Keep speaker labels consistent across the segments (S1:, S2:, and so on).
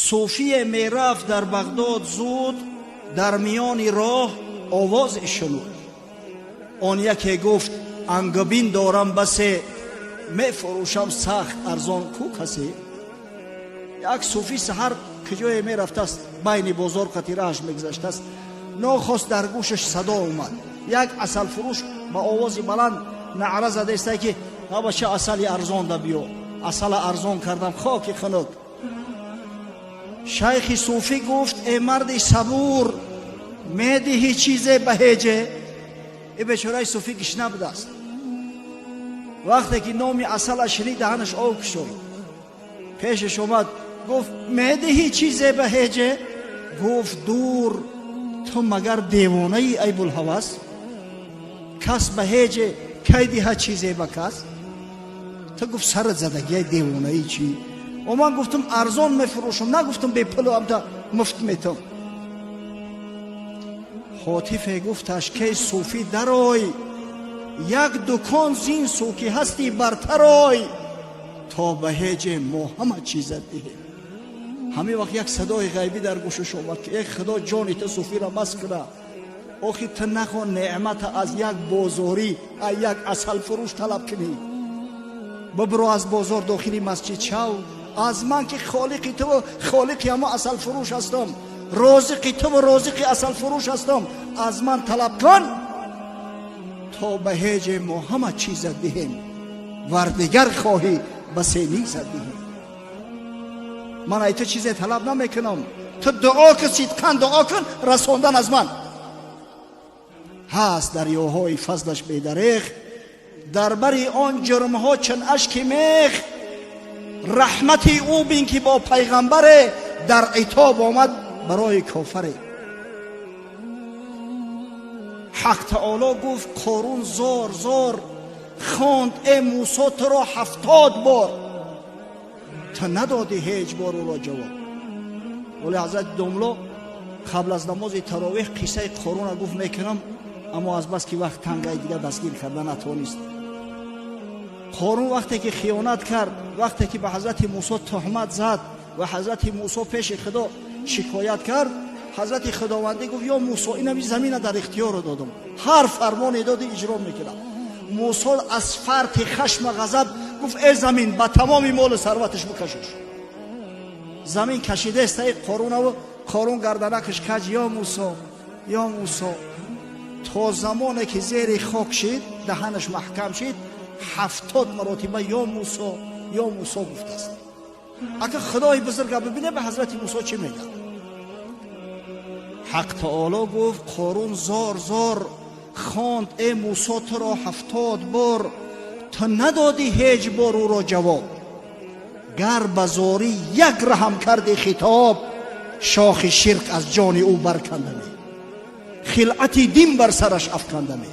S1: Суфие мерафт дар Бағдод зуд, дар миёни роҳ овозе шунуд. Он яке гуфт: ангабин дорам басе, мефурӯшам сахт арзон, ку касе? Як суфӣ саҳар куҷое мерафтааст, байни бозор қатирааш мегузаштааст. Нохост дар гӯшаш садо омад. Як асалфурӯш ба овози баланд наъра задаиста, ки бача, асали арзон да биё, асала арзон кардам, хоки хунук. Шайхи суфӣ гуфт: э марди сабур, медиҳӣ чизе ба ҳеҷе? Э бечораи суфӣ гишна будааст. Вақте ки номи асала шунид, даҳанаш об кушод. Пешаш омад, гуфт: медиҳӣ чизе ба ҳеҷе? Гуфт: дур, ту магар девонаи, ай булҳавас? Кас ба ҳеҷе кай диҳад чизе ба кас? Ту, гуфт, сарат задагиай, девонаи чӣ? О, ман гуфтам арзон мефурӯшам, нагуфтам бепулу амта муфт метам. Ҳотифе гуфташ: кей суфӣ, дарой, як дукон зин сӯ ки ҳастӣ бартарой, то ба ҳеҷе мо ҳама чизат диҳем. Ҳамин вақт як садои ғайбӣ дар гӯшаш омад, ки э худо, ҷони ту суфиро мас куна. Охи ту нахон неъмата аз як бозорӣ, аз як асалфурӯш талаб кунӣ. Бибиро аз бозор, дохили масҷид шав, аз ман ки холиқи туву холиқи ҳамо асалфурӯш ҳастам, розиқи туву розиқи асалфурӯш ҳастам, аз ман талаб кун, то ба ҳеҷе мо ҳама чизат диҳем, вар дигар хоҳӣ, ба сенизат диҳем. Ман ай ту чизе талаб намекунам, ту дуо кун, сидқан дуо кун, расондан аз ман ҳаст. Дарёҳои фазлаш бедареғ, дар бари он ҷурмҳо чун ашки мех. Раҳмати ӯ бин, ки бо пайғамбаре дар итоб омад барои кофаре. Ҳақ таоло гуфт: Қорун зор зор хонд э Мусо туро 70 бор, ту надодӣ ҳеҷ бор ӯро ҷавоб. Вале ҳазрати домло қабл аз намози таровеҳ қиссаи Қоруна гуфт мекунам, аммо азбаски вақт тангай, дигар дастгир карда натавонист. Қорун вақте ки хиёнат кард, вақте ки ба ҳазрати Мусо туҳмат зад ва ҳазрати Мусо пеши Худо шикоят кард, ҳазрати Худовандӣ гуфт: ё Мусо, инами замина дар ихтиёро додам, ҳар фармоне додӣ, иҷро мекунам. Мусо аз фарти хашма ғазаб гуфт: э замин, ба тамоми молу сарваташ бикашош. Замин кашидаестаи Қорунаву Қорун гарданакаш каҷ: ё Мусо, ё Мусо. То замоне ки зери хок шид, даҳанаш маҳкам шид, 70 маротиба ё Мусо, ё Мусо гуфтааст. Ака, Худои бузурга бибине, ба ҳазрати Мусо чӣ мегӯяд. Ҳақ таоло гуфт: Қорун зор зор хонд э Мусо туро 70 бор, ту надодӣ ҳеҷ бор ӯро ҷавоб. Гар ба зорӣ як раҳам карди хитоб, шохи ширк аз ҷони ӯ баркандаме, хилъати дин бар сараш афкандаме.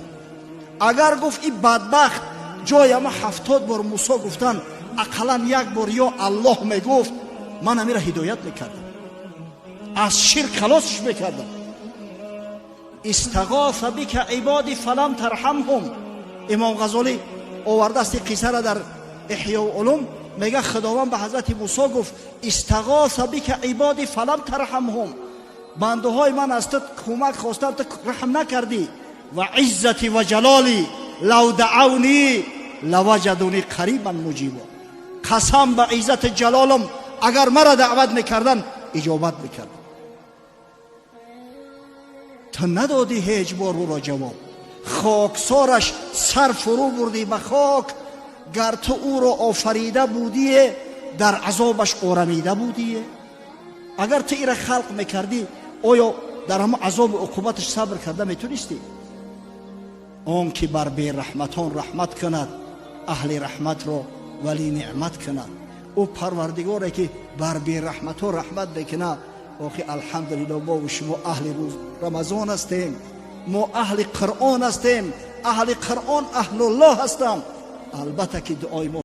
S1: Агар, гуфт, и бадбахт ҷои ама 70 бор Мусо гуфтан, ақаллан як бор ё Аллоҳ мегуфт, ман амира ҳидоят мекардам, аз ширк халосш мекардам. Истағофа бика ибоди фалам тарҳамҳум. Имом Ғазолӣ овардааст ин қиссара дар Эҳёу улум. Мега, Худованд ба ҳазрати Мусо гуфт: истағофа бика ибоди фалам тарҳамҳум, бандаҳои ман аз ту кӯмак хостан, ту раҳм накардӣ. Ва иззати ва ҷалоли лав даавни лаваҷадуни қарибан муҷибо. Қасам ба иззати ҷалолам, агар мара даъват мекардан, иҷобат мекардам. Ту надодӣ ҳеҷ бор ӯро ҷавоб, хоксораш сар фурӯ бурдӣ ба хок. Гар ту ӯро офарида будие, дар азобаш орамида будие. Агар ту ира халқ мекардӣ, оё дар ҳама азобу уқубаташ сабр карда метонистӣ? Он ки бар бераҳматон раҳмат кунад, аҳли раҳматро вали неъмат кунад. Ӯ Парвардигоре ки бар бераҳматҳо раҳмат мекунад. Охи, алҳамдулилло, мову шумо аҳли рӯз Рамазон ҳастем, мо аҳли Қуръон ҳастем, аҳли Қуръон аҳлуллоҳ ҳастам. Албатта ки дуои мо